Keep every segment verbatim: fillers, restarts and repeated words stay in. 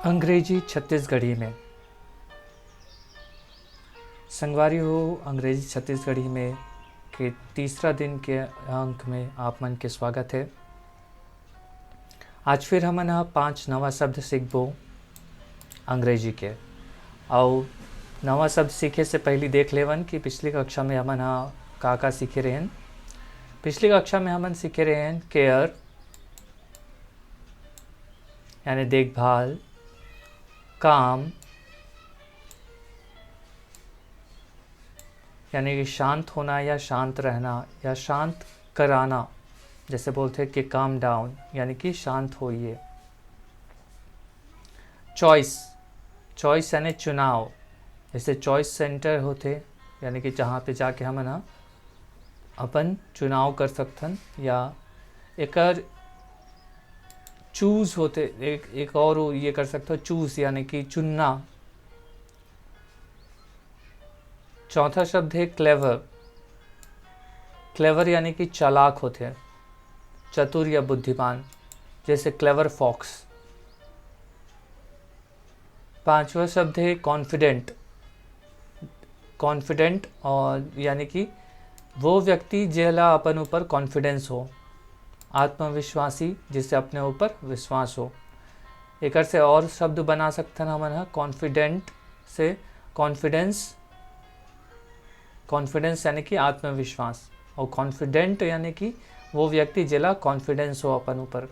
अंग्रेजी छत्तीसगढ़ी में। संगवारी हो, अंग्रेजी छत्तीसगढ़ी में के तीसरा दिन के अंक में आप मन के स्वागत है। आज फिर हमन ह पांच नवा शब्द सीखबो अंग्रेजी के। अउ नवा शब्द सीखे से पहली देख लेवन कि पिछली कक्षा में हमन ह का का सीखे रहेन। पिछली कक्षा में हमन सीखे रहेन केयर, यानी देखभाल, काम, यानी कि शांत होना या शांत रहना या शांत कराना, जैसे बोलते हैं कि काम डाउन, यानी कि शांत होइए। चॉइस, चॉइस यानी चुनाव, जैसे चॉइस सेंटर होते, यानी कि जहाँ पे जाके हमन ह अपन चुनाव कर सकथन, या एकर चूज होते, एक, एक और ये कर सकते हो, चूज यानी कि चुनना। चौथा शब्द है क्लेवर। क्लेवर यानी कि चालाक होते, चतुर या बुद्धिमान, जैसे क्लेवर फॉक्स। पांचवा शब्द है कॉन्फिडेंट। कॉन्फिडेंट और यानी कि वो व्यक्ति जेला अपन ऊपर कॉन्फिडेंस हो, आत्मविश्वासी, जिसे अपने ऊपर विश्वास हो। एकर से और शब्द बना सकथन हमन ह कॉन्फिडेंट से कॉन्फिडेंस। कॉन्फिडेंस यानी कि आत्मविश्वास, और कॉन्फिडेंट यानी कि वो व्यक्ति जेला कॉन्फिडेंस हो अपन ऊपर।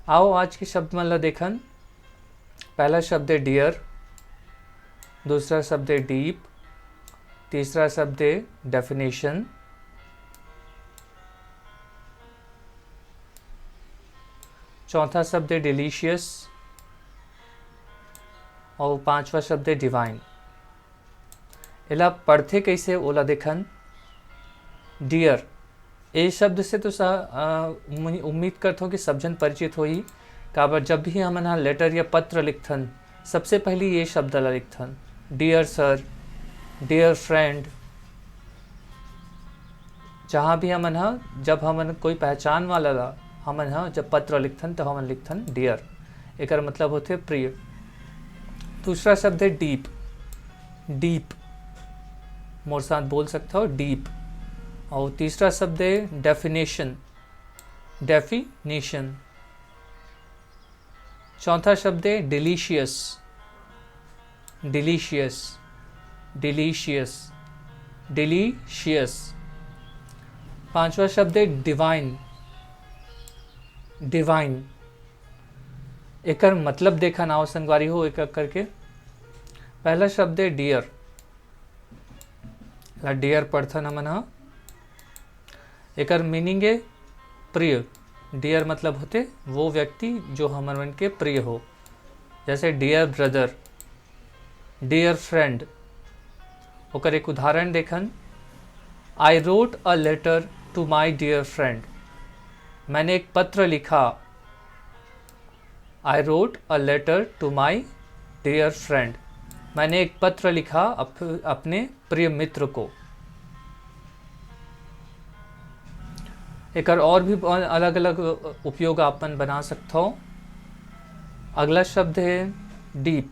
आओ आज के शब्द मन ला देखन। पहला शब्द है डियर, दूसरा शब्द है डीप, तीसरा शब्द है डेफिनेशन, चौथा शब्द है डिलीशियस और पांचवा शब्द है डिवाइन। एला पढ़थे कैसे, ओला देखन। डियर, ए शब्द से तो स-, अ, उम्मी-, उम्मीद करथो कि सब झन परिचित होही, काबर जब भी हमन ह लेटर या पत्र लिखथन, सबसे पहली ये शब्द ला लिखथन, डियर सर, डियर फ्रेंड। जहाँ भी हमन ह, जब हमन कोई पहचान वाला ला हमन ह जब पत्र लिखथन, तो हमन लिखथन डियर, एकर मतलब होथे प्रिय। दूसरा शब्द है डीप, डीप, मोर साथ बोल सकता हो, डीप। और तीसरा शब्द है डेफिनेशन, डेफिनेशन। चौथा शब्द है डिलीशियस, डिलीशियस, डिलीशियस, डिलीशियस। पांचवा शब्द है डिवाइन, डिवाइन। एकर मतलब देखा नाव संगवारी हो, एक एक करके। पहला शब्द है डियर, ला डियर पढ़थन हमन ह। एकर मीनिंग है प्रिय। डियर मतलब होते वो व्यक्ति जो हमर मन के प्रिय हो, जैसे डियर ब्रदर, डियर फ्रेंड। ओकर एक उदाहरण देखन, I wrote a letter to my dear friend। मैंने एक पत्र लिखा। I wrote a letter to my dear friend। मैंने एक पत्र लिखा अप-, अपने प्रिय मित्र को। एकर और भी अलग-अलग उपयोग आपन बना सकथो। अगला शब्द है डीप,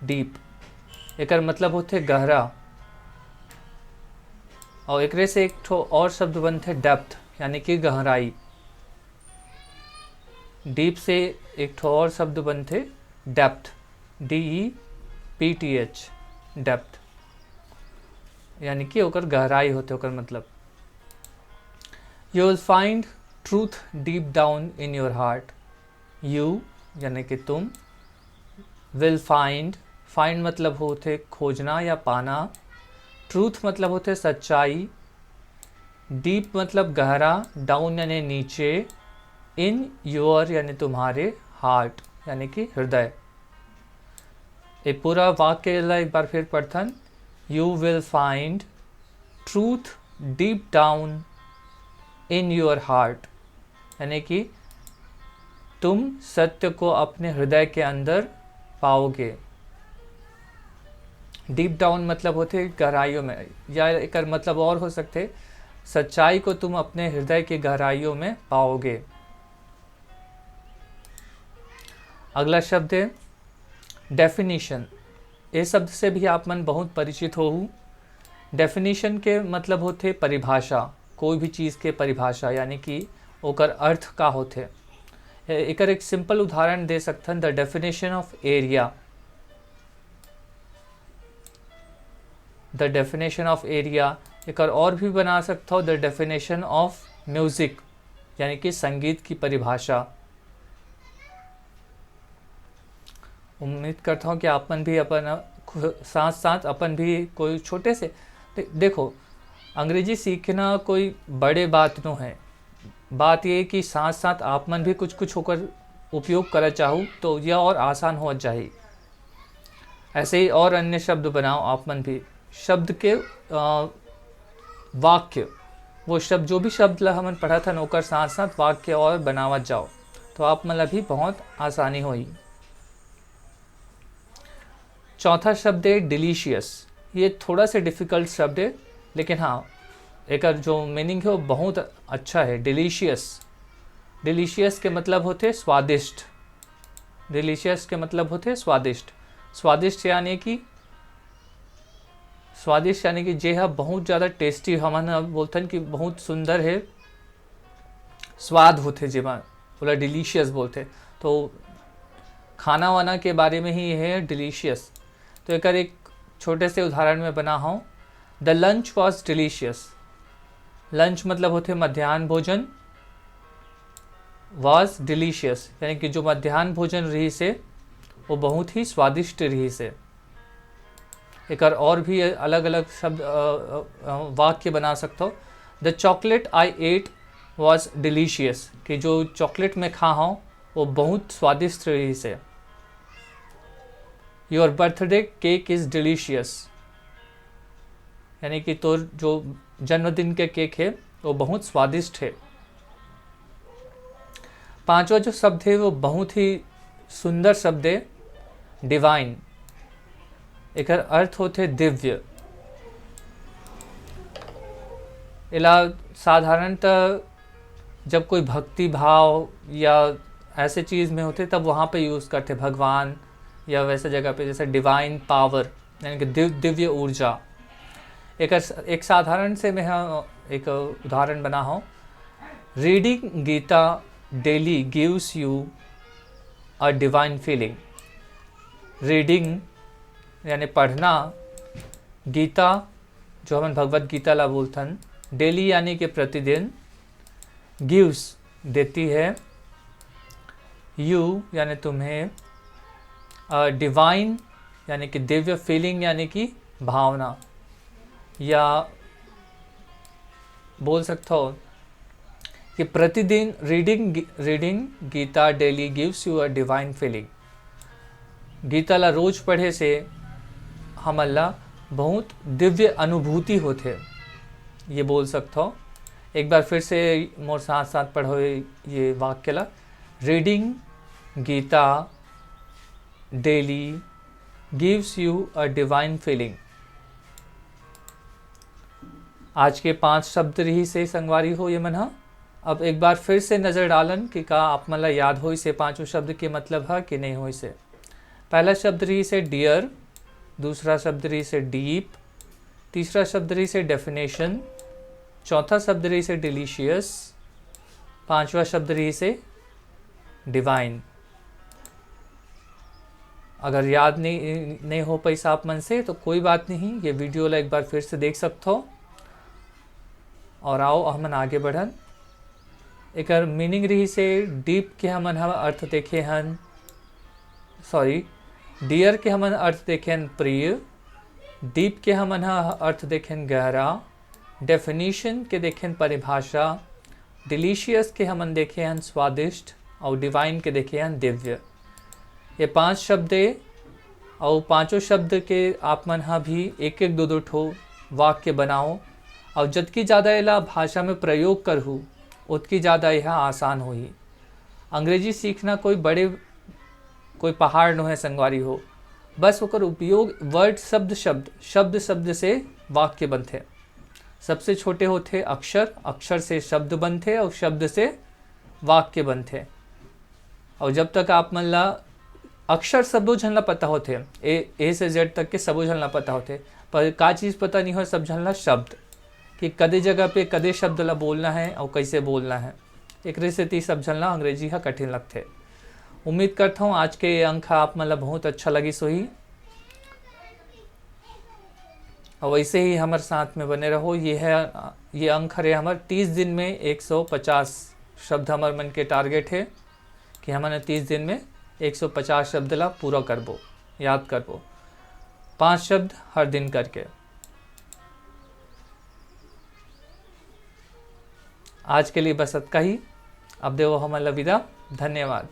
डीप। एकर मतलब होथे गहरा। और एकरे से एक ठो और शब्द बनथे डेप्थ, यानी कि गहराई। डीप से एक ठो और शब्द बनथे depth, D E P T H, depth, यानी कि ओकर गहराई होथे, ओकर मतलब। You will find truth deep down in your heart। You यानी कि तुम, will find, find मतलब होथे खोजना या पाना, ट्रूथ मतलब होथे सच्चाई, डीप मतलब गहरा, डाउन यानी नीचे, इन योर यानी तुम्हारे, हार्ट यानी कि हृदय। ये पूरा वाक्य ला एक बार फिर पढ़थन, You will find truth deep down in your heart, यानी कि तुम सत्य को अपने हृदय के अंदर पाओगे। डीप डाउन मतलब होथे गहराइयों में, या एकर मतलब और हो सकथे, सच्चाई को तुम अपने हृदय के गहराइयों में पाओगे। अगला शब्द है डेफिनेशन। ये शब्द से भी आप मन बहुत परिचित होहू। डेफिनेशन के मतलब होथे परिभाषा, कोई भी चीज़ के परिभाषा, यानी कि ओकर अर्थ का होथे। ए-, एकर एक सिंपल उदाहरण दे सकथन, the definition of area। The definition of area। एकर और भी बना सकथव, the definition of music, यानी कि संगीत की परिभाषा। उम्मीद करता हूँ कि आप मन भी अपन खु-, साथ साथ अपन भी कोई छोटे से दे-, देखो, अंग्रेजी सीखना कोई बड़े बात नो है। बात ये कि साथ साथ आप मन भी कुछ कुछ ओकर उपयोग करा चाहू तो यह और आसान हो जाही। ऐसे ही और अन्य शब्द बनाओ आप मन भी। शब्द के, अ, वाक्य, वो शब्द, जो भी शब्द ला हमन पढ़त हन, ओकर साथ साथ वाक्य और बनावत जाओ, तो आप मन ला भी बहुत आसानी होही। चौथा शब्द है डिलीशियस। ये थोड़ा सा डिफिकल्ट शब्द है, लेकिन हाँ, एकर जो मीनिंग है वो बहुत अच्छा है। डिलीशियस, डिलीशियस के मतलब होथे स्वादिष्ट। डिलीशियस के मतलब होथे स्वादिष्ट। स्वादिष्ट यानी कि, स्वादिष्ट यानी कि जे ह बहुत ज़्यादा टेस्टी, हमन ह बोलथन कि बहुत सुंदर है, स्वाद होथे जेमा, ओला डिलीशियस बोलथे। तो खाना वाना के बारे में ही है डिलीशियस। तो एकर एक छोटे से उदाहरण में बना हूँ, the lunch was delicious। Lunch मतलब होथे मध्यान्ह भोजन, was delicious, यानी कि जो मध्यान्ह भोजन रहिस हे, वो बहुत ही स्वादिष्ट रहिस हे। एकर और भी अलग-अलग शब्द, अ, अ, अ, वाक्य बना सकथव। The chocolate I ate was delicious, कि जो चॉकलेट मैं खा हूँ, वो बहुत स्वादिष्ट रहिस हे। Your birthday cake is delicious, यानी कि तोर जो जन्मदिन के केक है, वो बहुत स्वादिष्ट है। पांचवा जो शब्द है, वो बहुत ही सुंदर शब्द है, डिवाइन। एकर अर्थ होथे दिव्य। एला साधारणतः जब कोई भक्ति भाव या ऐसे चीज़ में होथे, तब वहाँ पे यूज़ करथे, भगवान या वैसे जगह पे, जैसे डिवाइन पावर, यानी कि दिव-, दिव्य ऊर्जा। एक अस-, एक साधारण से मैं ह-, एक उदाहरण बना हूँ, reading Gita daily gives you a divine feeling। Reading यानी पढ़ना, गीता, जो हमन भगवत गीता ला बोलथन, डेली यानी कि प्रतिदिन, गिव्स देती है, यू यानी तुम्हें, डिवाइन यानी कि दिव्य, फीलिंग यानी कि भावना, या बोल सकता हो कि प्रतिदिन reading, reading Gita daily gives you a divine feeling। Gita ला रोज पढ़े से हमन ला बहुत दिव्य अनुभूति होथे, ये बोल सकथो। एक बार फिर से मोर साथ साथ पढ़ो ये, ये वाक्य ला, reading Gita daily gives you a divine feeling। आज के पांच शब्द रहिस हे संगवारी हो ये मन ह। अब एक बार फिर से नजर डालन कि का आप मन ला याद होइस हे पांचों शब्द के मतलब ह कि नहीं होइस हे। पहला शब्द रहिस हे डियर, दूसरा शब्द रहिस हे डीप, तीसरा शब्द रहिस हे डेफिनेशन, चौथा शब्द रहिस हे डिलीशियस, पांचवा शब्द रहिस हे डिवाइन। अगर याद नहीं, नहीं हो पाइस आप मन से तो कोई बात नहीं, ये वीडियो ला एक बार फिर से देख सकथो। और आओ हमन आगे बढ़न। एकर मीनिंग रहिस हे डीप के हमन ह अर्थ देखे हन, सॉरी, डियर के हमन अर्थ देखे हन प्रिय, डीप के हमन ह अर्थ देखे हन गहरा, डेफिनेशन के देखे हन परिभाषा, डिलीशियस के हमन देखे हन स्वादिष्ट, और डिवाइन के देखे हन दिव्य। ये पांच शब्द ए, और पांचों शब्द के आप मन ह भी एक एक दो दो ठो वाक्य बनाओ, और जतकी ज़्यादा एला भाषा में प्रयोग करहू, उतकी ज़्यादा यह आसान होही। अंग्रेजी सीखना कोई बड़े, कोई पहाड़ नो है संगवारी हो, बस ओकर उपयोग वर्ड, शब्द शब्द, शब्द शब्द से वाक्य बनथे। सबसे छोटे होथे अक्षर, अक्षर से शब्द बनथे और शब्द से वाक्य बनथे। और जब तक आप मन ला अक्षर सबो झन ला पता होथे, ए, ए से जेड तक के सबो झन ला पता होथे, पर का चीज पता नहीं हो सब झन ला? शब्द, कि कदे जगह पे कदे शब्द ला बोलना है और कैसे बोलना है। एकरे सेती सब झन ला अंग्रेजी हा कठिन लगथे। उम्मीद करता हूँ आज के ये अंक हा आप मन ला बहुत अच्छा लगिस होही। और वैसे ही हमर साथ में बने रहो। ये है, ये अंक हरे हमर तीस दिन में एक सौ पचास शब्द हमर मन के टारगेट है कि हमन तीस दिन में एक सौ पचास शब्द ला पूरा करबो, याद करबो, पांच शब्द हर दिन करके। आज के लिए बस अतका ही। अब देवो हमन ला विदा। धन्यवाद।